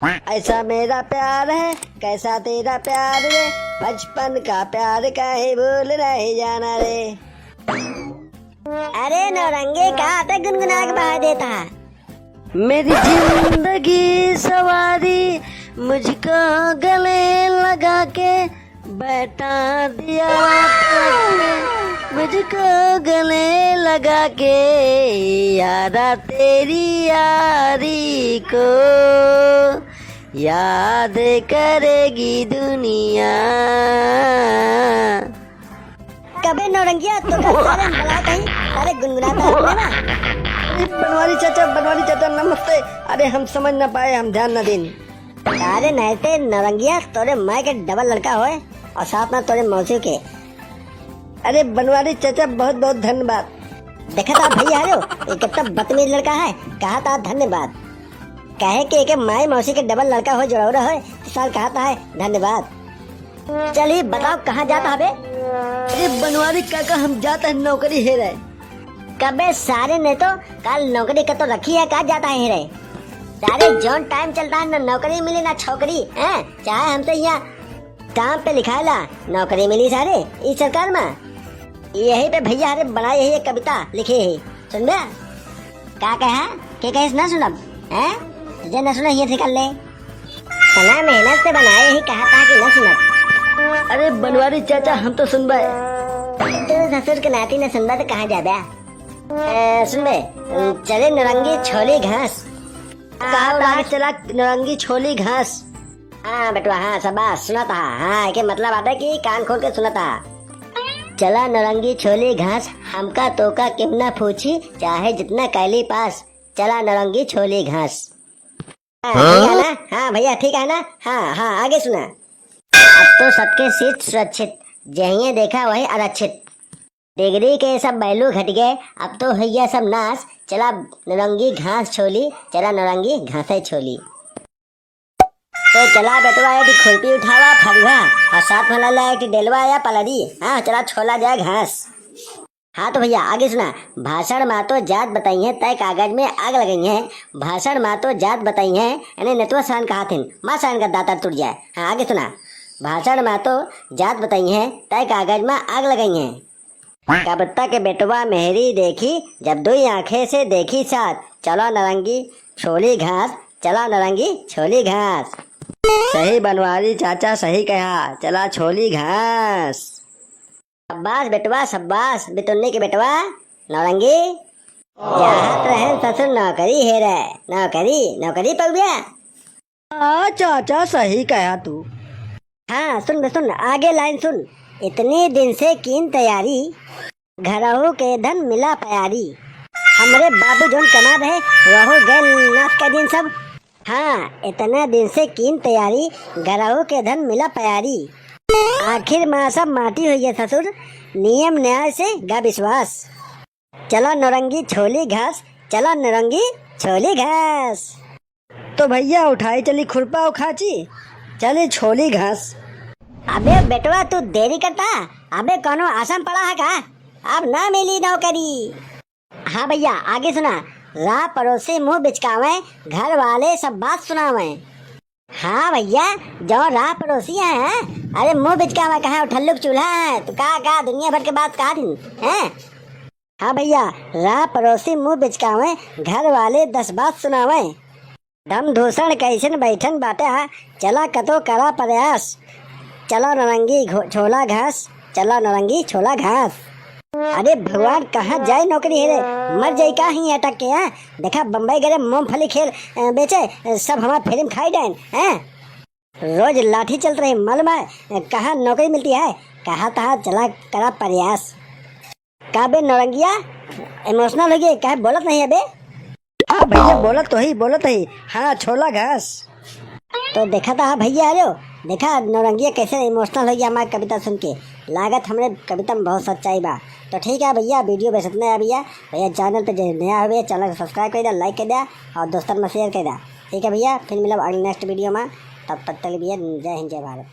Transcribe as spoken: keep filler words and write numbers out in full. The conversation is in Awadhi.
ऐसा मेरा प्यार है, कैसा तेरा प्यार रे, बचपन का प्यार काहे भूल रहे जाना रे। अरे नौरंगी, का ते गुनगुना के बहा देता है? मेरी जिंदगी सवारी, मुझको गले लगा के बैठा दिया, मुझको गले लगा के, यारा तेरी यारी को याद करेगी दुनिया। कबे नौरंगिया, तो का सारे हम बलात हई, सारे गुनगुनाता है ना। अरे बनवारी चाचा, बनवारी चाचा नमस्ते। अरे हम समझ ना पाए, हम ध्यान ना देनी। अरे नहीं ते नौरंगिया, तोरे माई के डबल लड़का होए और साथ में तोरे मौसी के। अरे बनवारी चाचा बहुत बहुत धन्यवाद। देखा था भैया, अरे ये कितना बदतमीज लड़का है, कहा था धन्यवाद। कहे कि एके माई मौसी के डबल लड़का हो, जोड़ौरा हो, तो साल कहता है धन्यवाद। चली बताओ कहाँ जाता हबे? अरे बनवारी काका, हम जाता है नौकरी हेरे। कबे सारे ने तो काल नौकरी का तो रखी है, कहाँ जाता है हेरे? सारे जौन टाइम चलता है ना नौकरी मिली ना छोकरी, हैं? चाहे हमसे यहाँ काम पे लिखाएला, नौकरी मिली सारे ई सरकार में। यही पे भैया हरे बनाए यही एक कविता लिखे है, सुनबे? का कहा? के कहे ना सुनब? हैं? तुझे ना सुना, ये से कर ले। इतना मेहनत से बनाए ही कहा था कि ना सुनब। अरे बनवारी चाचा, हम तो सुनबे। तू ससुर के नाती ना सुनबा तो कहाँ जाबे? ए, सुनबे, चले नौरंगी छोली घास। कहा तो आगे चला नौरंगी छोली घास। हाँ बेटवा, हाँ, शाबाश, सुनत हा। हाँ, एके मतलब आटे कि कान खोल के सुनत हा। चला नौरंगी छोली घास, हमका तोका केहू ना पूछी, चाहे जितना कैली पास। चला नौरंगी छोली घास। हाँ, ठीक है ना? हाँ भैया, ठीक है ना? हाँ, हाँ, आगे सुना। अब तो सबके सीट सुरक्षित, जहिये देखा वही आरक्षित। डिग्री के सब value घट गए, अब तो हैया सब नाश। चला नौरंगी घास छोली, चला नौरंगी घासे छोली। तो चला बेटवा, एक खुरपी उठावा, फरुहा, और साथ में लाला एक डेलवा या पलरी। हाँ, चला छोला जाए घास। हाँ तो भैया, आगे सुना। भाषण मा तो जात बताई है, तय कागज में आग लगाई है। भाषण मा तो जात बताई है, यानी नेतवा सारन कहा थिन, माँ सारन का दांत टूट जाए। हाँ, आगे सुना। भाषण मा तो जात बताई है, तय कागज में आग लगाई है। कब तक बेटवा मेहरी देखी, जब दुई आंखें से देखी साथ। चला नौरंगी छोली घास, चला नौरंगी छोली घास। सही बनवारी चाचा, सही कहा, चला छोली घास। शाबाश बेटवा, शाबाश, बितुन्नी के बेटवा, नौरंगी। चाहत रहे ससुर नौकरी हेरे, नौकरी, नौकरी पउबे। हाँ चाचा, सही कहा तू। हाँ, सुन बे, सुन, आगे लाइन सुन। इतने दिन से कीन तैयारी, घरहू के धन मिला प्यारी। हमरे बाबू जौन कमात है, वहू गैल नाश कर दिन सब। हाँ, इतना दिन से कीन तैयारी, घरहू के धन मिला प्यारी। आखिर मा सब माटी होइए ससुर, नियम न्याय से गा विश्वास। चला नौरंगी छोली घास, चला नौरंगी छोली घास। तो भैया उठाई चली खुरपा और खांची, चली छोली घास। अबे बेटवा तू देरी करता, अबे कौनो आसाम पड़ा है का? अब ना मिली नौकरी। हाँ भैया, आगे सुना। राह पड़ोसी मुँह बिचकावे, घर वाले सब बात सुनावे। हाँ भैया, जो राह पड़ोसी हैं, अरे मुँह बिचकावे कहाँ, ठल्लुक चूल्हा है, तो का, का दुनिया भर के बात कहा दिन, हैं? हाँ भैया, राह पड़ोसी मुँह बिचकावे, घर वाले दस बात सुनावे। धम धूषण कैसन बैठन बाटे हा, चला कतो करा प्रयास। चला नौरंगी घो-, छोला घास, चला नौरंगी छोला घास। अरे भगवान, कहाँ जाए नौकरी हेरे, मर जाई का ही अटक के, हैं? देखा बम्बई गरे मूंगफली खेल, अ, बेचे, अ, सब हमार फिल्म खाई डाइन, हैं? रोज लाठी चलत रही, मालूम है, अ, कहाँ नौकरी मिलती है, कहाँ तहाँ चला करा प्रयास। का बे नौरंगिया, emotional हो गए, काहे बोलत नहीं है बे? हाँ भैया, बोलत तो ही, बोलत ही। हाँ, छोला घास। तो देखा था, हाँ भैया, अरे देखा नौरंगिया कैसे emotional हो गया हमारी कविता सुन के। लागत हमरे कविता में बहुत सच्चाई बा। तो ठीक है भैया, video बस इतना है भैया। भैया channel पे जो नया हो भैया, channel को subscribe कर दिया, like कर दिया और दोस्तन में share कर दिया। ठीक है भैया, फिर मिलब अगले next video में। तब तक के लिए भैया जय हिंद, जय भारत।